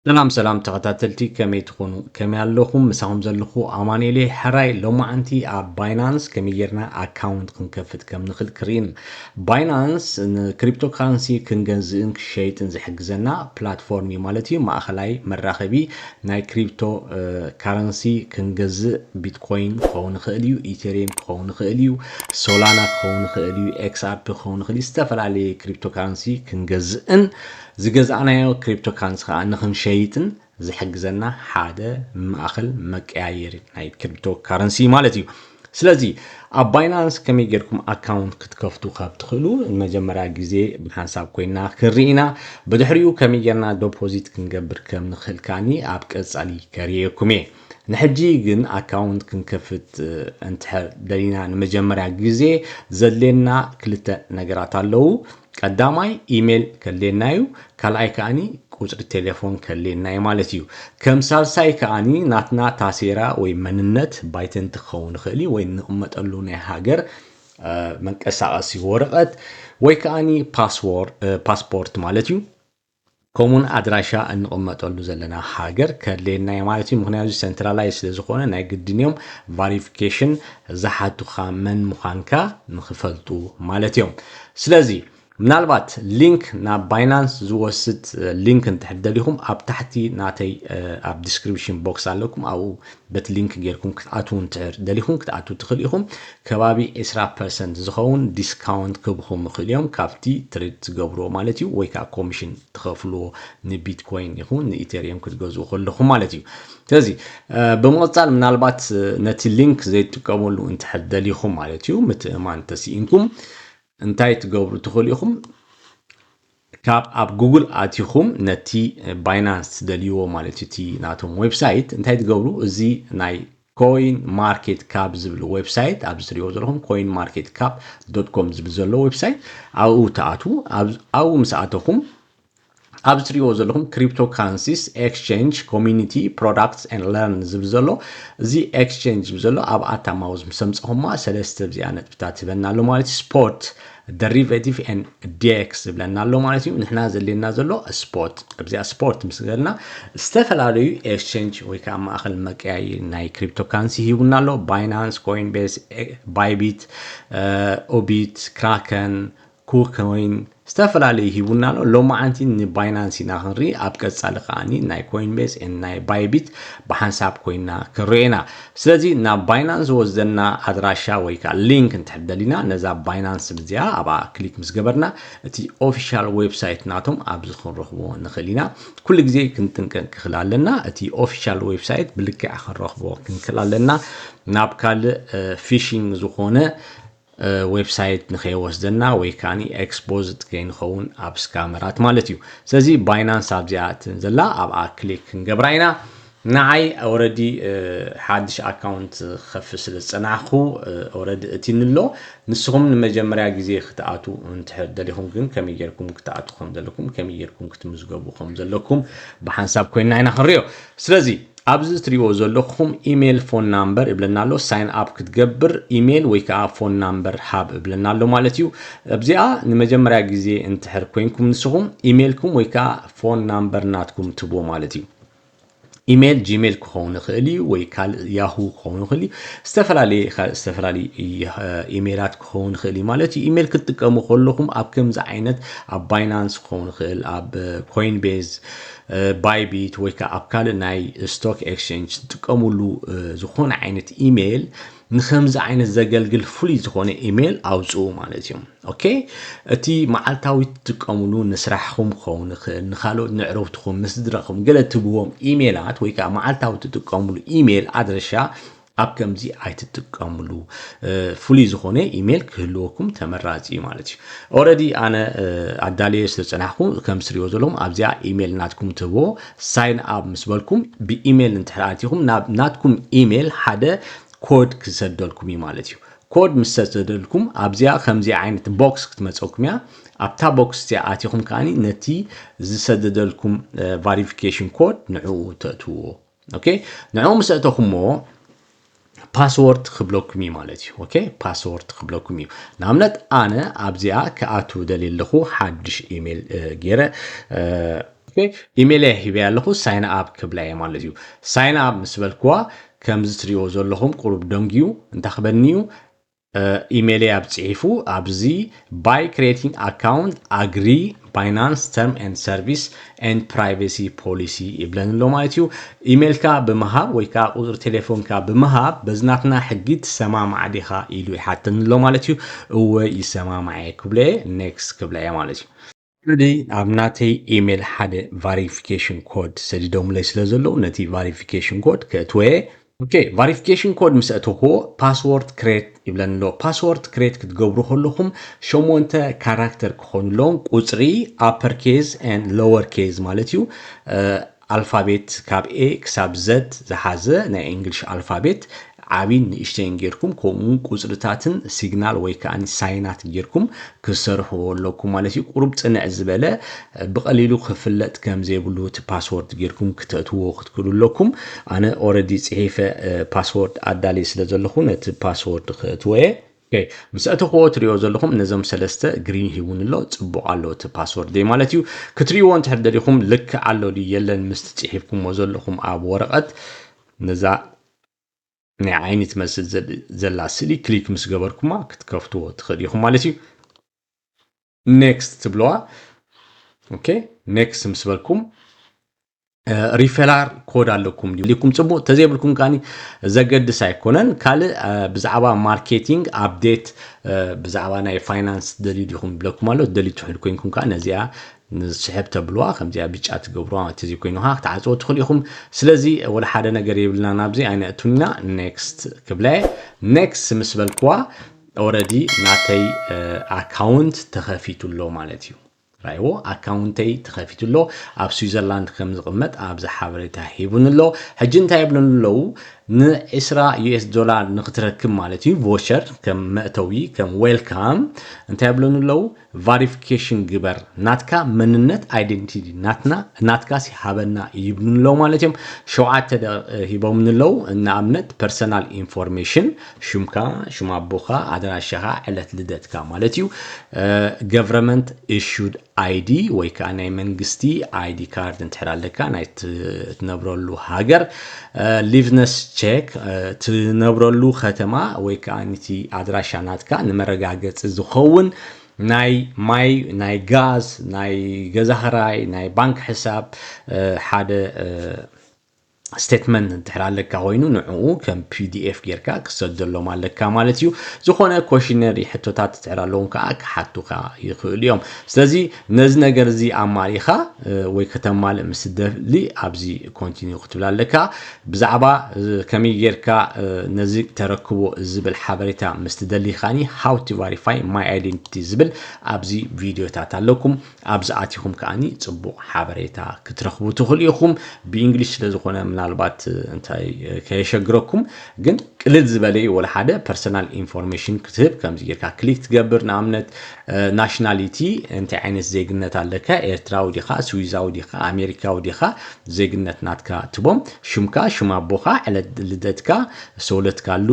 ሰላም ሰላም ተኸታተልቲ፣ ከመይ ትኾኑ? ከመይ ኣለኹም? ምሳኹም ዘለኹ ኣማኑኤል ሕራይ። ሎማዓንቲ ኣብ ባይናንስ ከመይ ጌርና ኣካውንት ክንከፍት ከም ንኽእል ክርኢን። ባይናንስ ንክሪፕቶ ካረንሲ ክንገዝእን ክሸይጥን ዝሕግዘና ፕላትፎርም እዩ ማለት እዩ። ማእኸላይ መራኸቢ ናይ ክሪፕቶ ካረንሲ ክንገዝእ፣ ቢትኮይን ክኸውን ይኽእል እዩ፣ ኢቴሪየም ክኸውን ይኽእል እዩ፣ ሶላና ክኸውን ይኽእል እዩ፣ ኤክስኣርፒ ክኸውን ይኽእል እዩ። ዝተፈላለየ ክሪፕቶ ካረንሲ ክንገዝእን ዝገዛእናዮ ክሪፕቶ ካረንሲ ከዓ ንኽንሸይጥን ዝሕግዘና ሓደ ማእኸል መቀያየሪ ናይ ክሪፕቶ ካረንሲ ማለት እዩ። ስለዚ ኣብ ባይናንስ ከመይ ጌርኩም ኣካውንት ክትከፍቱ ካብ ትኽእሉ፣ ንመጀመርያ ግዜ ብሓንሳብ ኮይና ክንርኢ ኢና። ብድሕሪኡ ከመይ ጌርና ዶፖዚት ክንገብር ከም ንኽእል ከዓኒ ኣብ ቀጻሊ ከርእየኩም እየ። ንሕጂ ግን ኣካውንት ክንከፍት እንድሕር ደሊና፣ ንመጀመርያ ግዜ ዘድልየና ክልተ ነገራት ኣለዉ። ቀዳማይ ኢሜል ከድልየና እዩ። ካልኣይ ከዓኒ ቁፅሪ ቴሌፎን ከድልየና እዩ ማለት እዩ። ከም ሳልሳይ ከዓኒ ናትና ታሴራ ወይ መንነት ባይተንቲ ክኸውን ይኽእል እዩ፣ ወይ እንቕመጠሉ ናይ ሃገር መንቀሳቐሲ ወረቐት፣ ወይ ከዓኒ ፓስፖርት ማለት እዩ። ከምኡውን ኣድራሻ እንቕመጠሉ ዘለና ሃገር ከድልየና እዩ ማለት እዩ። ምኽንያቱ ሰንትራላይዝ ስለ ዝኾነ ናይ ግድን እዮም ቫሪፊኬሽን ዝሓቱኻ መን ምዃንካ ንኽፈልጡ ማለት እዮም። ስለዚ ምናልባት ሊንክ ናብ ባይናንስ ዝወስድ ሊንክ እንድሕር ደሊኹም፣ ኣብ ታሕቲ ናተይ ኣብ ዲስክሪፕሽን ቦክስ ኣለኩም። ኣብኡ በቲ ሊንክ ጌርኩም ክትኣትዉ እንድሕር ደሊኹም ክትኣትዉ ትኽእሉ ኢኹም። ከባቢ ዕስራ ፐርሰንት ዝኸውን ዲስካውንት ክህብኹም ይኽእሉ እዮም፣ ካብቲ ትሬድ ትገብርዎ ማለት እዩ። ወይ ከዓ ኮሚሽን ትኸፍልዎ ንቢትኮይን ይኹን ንኢቴሪየም ክትገዝኡ ከለኹም ማለት እዩ። ስለዚ ብምቕፃል ምናልባት ነቲ ሊንክ ዘይትጥቀመሉ እንድሕር ደሊኹም ማለት እዩ፣ ምትእማን ተስኢንኩም እንታይ ትገብሩ ትኽእሉ ኢኹም? ካብ ኣብ ጉግል ኣቲኹም ነቲ ባይናንስ ትደልይዎ ማለት እዩ፣ እቲ ናቶም ዌብሳይት እንታይ ትገብሩ? እዚ ናይ ኮይን ማርኬት ካፕ ዝብል ዌብሳይት ኣብዚ ትሪእዎ ዘለኹም ኮይን ማርኬት ካፕ ዶት ኮም ዝብል ዘሎ ዌብሳይት ኣብኡ ትኣትዉ። ኣብኡ ምስ ኣተኹም ኣብዚ ትሪእዎ ዘለኹም ክሪፕቶ ካረንሲስ ኤክስቼንጅ ኮሚኒቲ ፕሮዳክትስ ኤንድ ለርን ዝብል ዘሎ፣ እዚ ኤክስቼንጅ ዝብል ዘሎ ኣብ ኣታ ማውዝ ምስ ኣምፀኹማ ሰለስተ ኣብዚኣ ነጥብታት ይበና ኣሎ ማለት እዩ። ስፖርት ደሪቬቲቭ ኤንድ ዲኤክስ ዝብለና ኣሎ ማለት እዩ። ንሕና ዘድልየና ዘሎ ስፖርት። ኣብዚኣ ስፖርት ምስ ገርና ዝተፈላለዩ ኤክስቼንጅ ወይ ከዓ ማእኸል መቀያየሪ ናይ ክሪፕቶ ካረንሲ ሂቡና ኣሎ። ባይናንስ፣ ኮይንቤስ፣ ባይቢት፣ ኦቢት፣ ክራከን፣ ኩኮይን ዝተፈላለዩ ሂቡና ኣሎ። ሎማዓንቲ ንባይናንስ ኢና ክንርኢ፣ ኣብ ቀፃሊ ከዓኒ ናይ ኮይንቤስ ኤን ናይ ባይቢት ብሓንሳብ ኮይና ክንርኢ ኢና። ስለዚ ናብ ባይናንስ ዝወስደና ኣድራሻ ወይ ከዓ ሊንክ እንድሕር ደሊና፣ ነዛ ባይናንስ ብዚኣ ኣብኣ ክሊክ ምስ ገበርና እቲ ኦፊሻል ዌብሳይት ናቶም ኣብዚ ክንረኽቦ ንኽእል ኢና። ኩሉ ግዜ ክንጥንቀቅ ክኽእል ኣለና። እቲ ኦፊሻል ዌብሳይት ብልክዕ ክንረኽቦ ክንክእል ኣለና። ናብ ካልእ ፊሽንግ ዝኾነ ዌብሳይት ንኸይወስደና ወይ ከዓኒ ኤክስፖዝድ ከይንኸውን ኣብ ስካመራት ማለት እዩ። ስለዚ ባይናንስ ኣብዚኣ ዘላ ኣብኣ ክሊክ ክንገብራ ኢና። ንዓይ ኦረዲ ሓድሽ ኣካውንት ክኸፍት ስለ ዝፀናሕኩ ኦረዲ እቲ ንሎ። ንስኹም ንመጀመርያ ግዜ ክትኣቱ እንድሕር ደሊኹም ግን ከመይ ጌርኩም ክትኣቱ ከም ዘለኩም፣ ከመይ ጌርኩም ክትምዝገቡ ከም ዘለኩም ብሓንሳብ ኮይና ኢና ክንሪኦ። ስለዚ ኣብዚ እትሪእዎ ዘለኹም ኢሜል ፎን ናምበር እብለና ኣሎ። ሳይን ኣፕ ክትገብር ኢሜል ወይ ከዓ ፎን ናምበር ሃብ እብለና ኣሎ ማለት እዩ። ኣብዚኣ ንመጀመርያ ግዜ እንትሕር ኮይንኩም ንስኹም ኢሜልኩም ወይ ከዓ ፎን ናምበር ናትኩም ትብዎ ማለት እዩ። ኢሜል ጂሜል ክኸውን ይኽእል እዩ ወይ ካልእ ያሁ ክኸውን ይኽእል እዩ። ዝተፈላለየ ካልእ ዝተፈላለየ ኢሜላት ክኸውን ይኽእል እዩ ማለት እዩ። ኢሜል ክትጥቀሙ ከለኹም ኣብ ከምዚ ዓይነት ኣብ ባይናንስ ክኸውን ይኽእል፣ ኣብ ኮይንቤዝ፣ ባይቢት ወይ ከዓ ኣብ ካልእ ናይ ስቶክ ኤክስቼንጅ ትጥቀሙሉ ዝኾነ ዓይነት ኢሜይል ንከምዚ ዓይነት ዘገልግል ፍሉይ ዝኾነ ኢሜይል ኣውፅኡ ማለት እዩ። ኦኬ፣ እቲ መዓልታዊ ትጥቀሙሉ ንስራሕኹም ክኸውን ይኽእል፣ ንካልኦት ንዕረብትኹም፣ ንስድራኹም ገለ ትብዎም ኢሜይላት ወይ ከዓ መዓልታዊ ትጥቀሙሉ ኢሜይል ኣድረሻ ኣብ ከምዚ ኣይትጥቀምሉ። ፍሉይ ዝኾነ ኢሜል ክህልወኩም ተመራፂ እዩ ማለት እዩ። ኦረዲ ኣነ ኣዳልየ ስለዝፀናሕኩ ከም ስሪኦ ዘለኹም ኣብዚኣ ኢሜል ናትኩም ትህቦ ሳይን ኣፕ ምስ በልኩም ብኢሜል እንድሕር ኣቲኹም ናብ ናትኩም ኢሜል ሓደ ኮድ ክሰደልኩም እዩ ማለት እዩ። ኮድ ምስ ሰደደልኩም ኣብዚኣ ከምዚ ዓይነት ቦክስ ክትመፀኩም እያ። ኣብታ ቦክስ እዚኣ ኣቲኹም ከዓኒ ነቲ ዝሰደደልኩም ቫሪፊኬሽን ኮድ ንዕኡ ተእትውዎ። ኦኬ፣ ንዕኡ ምስ ኣእተኹሞ ፓስወርድ ክብለኩም እዩ ማለት እዩ። ኦኬ፣ ፓስወርድ ክብለኩም እዩ። ንኣብነት ኣነ ኣብዚኣ ክኣቱ ደልየ ኣለኹ ሓድሽ ኢሜል ገይረ ኢሜይል እየ ሂበያ ኣለኹ፣ ሳይን ኣፕ ክብላ እየ ማለት እዩ። ሳይን ኣፕ ምስ በልክዋ ከምዚ ትሪእዎ ዘለኹም ቁሩብ ደንግዩ እንታይ ክበኒ እዩ? ኢሜይል እየ ኣብ ጽሒፉ ኣብዚ by creating account agree Binance term and service and privacy policy ይብለኒ ኣሎ ማለት እዩ። ኢሜይልካ ብምሃብ ወይ ከዓ ቁፅሪ ቴሌፎንካ ብምሃብ በዚ ናትና ሕጊ ትሰማማዕ ዲኻ ኢሉ ይሓተኒ ኣሎ ማለት እዩ። እወ ይሰማማዕ እየ ክብሎ እየ፣ ኔክስት ክብላ እየ ማለት እዩ። ኦልሬዲ ኣብ ናተይ ኢሜይል ሓደ ቫሪፊኬሽን ኮድ ሰዲዶምለይ ስለ ዘለዉ ነቲ ቫሪፊኬሽን ኮድ ከእትወ እየ። ኦኬ፣ ቫሪፊኬሽን ኮድ ምስ ኣእተኹዎ ፓስወርድ ክሬት ይብለኒ ኣሎ። ፓስወርድ ክሬት ክትገብሩ ከለኹም ሸሞንተ ካራክተር ክኾኑ ኣለዎም። ቁፅሪ፣ ኣፐር ኬዝ ኤንድ ሎወር ኬዝ ማለት እዩ። ኣልፋቤት ካብ ኤ ክሳብ ዘድ ዝሓዘ ናይ እንግሊሽ ኣልፋቤት ዓብይን ንእሽተይን ጌርኩም፣ ከምኡ እውን ቁፅርታትን ሲግናል ወይ ከዓ ሳይናት ጌርኩም ክሰርሕዎ ኣለኩም ማለት እዩ። ቁሩብ ፅንዕ ዝበለ ብቐሊሉ ክፍለጥ ከም ዘይብሉ እቲ ፓስወርድ ጌርኩም ክተእትዎ ክትክእሉ ኣለኩም። ኣነ ኦረዲ ፅሒፈ ፓስወርድ ኣዳልየ ስለ ዘለኹ ነቲ ፓስወርድ ክእትዎ እየ። ኦኬ፣ ምስ ኣእተኽዎ ትሪኦ ዘለኹም ነዞም ሰለስተ ግሪን ሂቡን ኣሎ፣ ፅቡቕ ኣሎ እቲ ፓስወርድ ማለት እዩ። ክትሪእዎ እንድሕር ደሊኹም ልክዕ ኣሎ ድዩ የለን ምስቲ ፅሒፍኩሞ ዘለኹም ኣብ ወረቐት ነዛ ናይ ዓይኒ ትመስል ዘላ ስእሊ ክሊክ ምስ ገበርኩማ ክትከፍትዎ ትኽእል ኢኹም ማለት እዩ። ኔክስት ትብለዋ። ኦኬ፣ ኔክስት ምስ በልኩም ሪፈራል ኮድ ኣለኩም ድዩ ኢልኩም ጽቡቕ፣ ተዘይብልኩም ከኣ ዘገድስ ኣይኮነን። ካልእ ብዛዕባ ማርኬቲንግ ኣፕዴት፣ ብዛዕባ ናይ ፋይናንስ ደልዩ ዲኹም ይብለኩም ኣሎ። ደልዩ ትሕል ኮይንኩም ከኣ ነዚኣ ንስሕብ ተብልዋ፣ ከምዚኣ ብጫ ትገብርዋ፣ እቲ እዚ ኮይኑ ከኣ ክትዓጽዎ ትኽእሉ ኢኹም። ስለዚ ወላ ሓደ ነገር የብልና፣ ናብዚ ኣይነእቱና። ኔክስት ክብለ። ኔክስት ምስ በልክዋ ኦረዲ ናተይ ኣካውንት ተኸፊቱ ኣሎ ማለት እዩ። ራይዎ ኣካውንተይ ተኸፊቱ ኣሎ። ኣብ ስዊዘርላንድ ከም ዝቕመጥ ኣብዚ ሓበሬታ ሂቡኒ ኣሎ። ሕጂ እንታይ ይብሉኒ ኣለዉ? ንዒስራ ዩ ኤስ ዶላር ንክትረክብ ማለት እዩ፣ ቮቸር ከም መእተዊ፣ ከም ዌልካም እንታይ ይብሉኒ ኣለዉ? ቫሪፊኬሽን ግበር፣ ናትካ መንነት፣ ኣይደንቲቲ ናትና፣ ናትካ ሲ ሃበና ይብሉኒ ኣለዉ ማለት እዮም። ሸውዓተ ደ- ሂቦምኒ ኣለዉ። ንኣብነት ፐርሰናል ኢንፎርሜሽን፣ ሽምካ፣ ሽም ኣቦኻ፣ ኣድራሻኻ፣ ዕለት ልደትካ ማለት እዩ። ገቨርንመንት ኢሹድ ኣይዲ ወይ ከዓ ናይ መንግስቲ ኣይዲ ካርድ እንድሕር ኣለካ፣ ናይ ት- ትነብረሉ ሃገር፣ ሊቭነስ ቼክ፣ ትነብረሉ ከተማ ወይ ከዓ ንቲ ኣድራሻ ናትካ ንመረጋገፂ ዝኸውን ናይ ማይ፣ ናይ ጋዝ፣ ናይ ገዛ ኽራይ፣ ናይ ባንክ ሕሳብ፣ ሓደ ስቴትመንት እንድሕር ኣለካ ኮይኑ ንዕኡ ከም ፒ ዲ ኤፍ ጌርካ ክሰደሎም ኣለካ ማለት እዩ። ዝኾነ ኮሽነሪ ሕቶታት እንድሕር ኣለዎም ከዓ ክሓቱካ ይኽእሉ እዮም። ስለዚ ነዚ ነገር እዚ ኣማሪኻ ወይ ከተማልእ ምስ ትደሊ ኣብዚ ኮንቲኒው ክትብል ኣለካ። ብዛዕባ ከመይ ጌርካ ነዚ ተረክቦ ዝብል ሓበሬታ ምስ ትደሊ ከዓኒ how to verify my identity ዝብል ኣብዚ ቪድዮታት ኣለኩም። ኣብዚ ኣቲኹም ከዓኒ ጽቡቕ ሓበሬታ ክትረኽቡ ትኽእሉ ኢኹም። ብእንግሊሽ ስለ ዝኾነ ምናልባት እንታይ ከየሸግረኩም፣ ግን ቅልል ዝበለ እዩ። ወላ ሓደ ፐርሰናል ኢንፎርሜሽን ክትህብ ከምዚ ጌርካ ክሊክ ትገብር። ንኣብነት ናሽናሊቲ፣ እንታይ ዓይነት ዜግነት ኣለካ? ኤርትራዊ ዲኻ? ስዊዛዊ ዲኻ? ኣሜሪካዊ ዲኻ? ዜግነት ናትካ ትቦም። ሽምካ፣ ሽም ኣቦኻ፣ ዕለት ልደትካ፣ ዝተወለድካሉ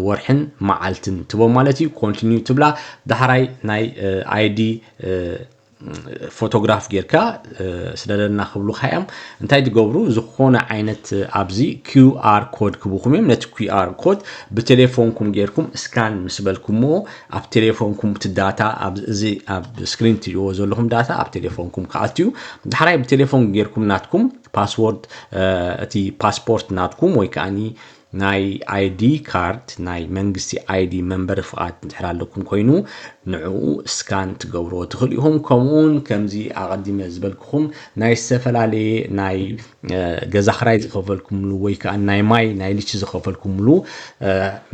ወርሕን መዓልትን ትቦም ማለት እዩ። ኮንቲኒው ትብላ። ዳሕራይ ናይ ኣይዲ ፎቶግራፍ ጌርካ ስደደልና ክብሉካ እዮም። እንታይ ትገብሩ? ዝኾነ ዓይነት ኣብዚ ኪው ኣር ኮድ ክቡኹም እዮም። ነቲ ኪው ኣር ኮድ ብቴሌፎንኩም ጌርኩም ስካን ምስ በልኩምዎ ኣብ ቴሌፎንኩም እቲ ዳታ እዚ ኣብ ስክሪን ትሪእዎ ዘለኹም ዳታ ኣብ ቴሌፎንኩም ክኣትዩ። ዳሕራይ ብቴሌፎን ጌርኩም ናትኩም ፓስወርድ እቲ ፓስፖርት ናትኩም ወይ ከዓኒ ናይ ኣይዲ ካርድ ናይ መንግስቲ ኣይዲ መንበሪ ፍቓድ እንድሕር ኣለኩም ኮይኑ ንዕኡ ስካን ትገብርዎ ትኽእሉ ኢኹም። ከምኡውን ከምዚ ኣቐዲመ ዝበልኩኹም ናይ ዝተፈላለየ ናይ ገዛ ክራይ ዝኸፈልኩምሉ ወይ ከዓ ናይ ማይ ናይ ልቺ ዝኸፈልኩምሉ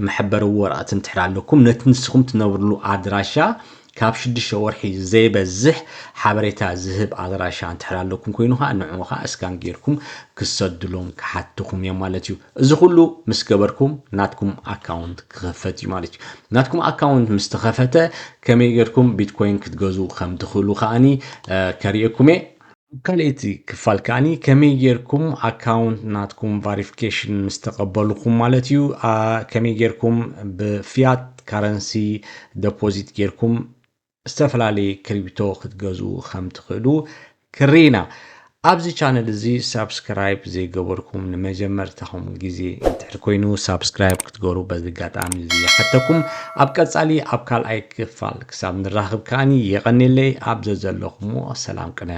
መሐበሪ ወረቐት እንድሕር ኣለኩም ነቲ ንስኹም ትነብርሉ ኣድራሻ ካብ ሽዱሽተ ወርሒ ዘይበዝሕ ሓበሬታ ዝህብ ኣድራሻ እንድሕር ኣለኩም ኮይኑ ከዓ ንዕኡ ከዓ ስካን ጌርኩም ክሰድሎም ክሓትኹም እዮም ማለት እዩ። እዚ ኩሉ ምስ ገበርኩም ናትኩም ኣካውንት ክኸፈት እዩ ማለት እዩ። ናትኩም ኣካውንት ምስ ተኸፈተ ከመይ ጌርኩም ቢትኮይን ክትገዝኡ ከም ትኽእሉ ከዓኒ ከርእየኩም እየ። ካልኣይቲ ክፋል ከዓኒ ከመይ ጌርኩም ኣካውንት ናትኩም ቫሪፊኬሽን ምስ ተቐበልኩም ማለት እዩ፣ ከመይ ጌርኩም ብፊያት ካረንሲ ደፖዚት ጌርኩም ዝተፈላለየ ክሪፕቶ ክትገዝኡ ከም ትኽእሉ ክሪና። ኣብዚ ቻነል እዚ ሳብስክራይብ ዘይገበርኩም ንመጀመርታኹም ግዜ እንድሕር ኮይኑ ሳብስክራይብ ክትገሩ በዚ ኣጋጣሚ እዚ ይሓተኩም። ኣብ ቀጻሊ ኣብ ካልኣይ ክፋል ክሳብ ንራኽብ ከኣኒ የቐንየለይ። ኣብ ዘዘለኹምዎ ሰላም ቅነ።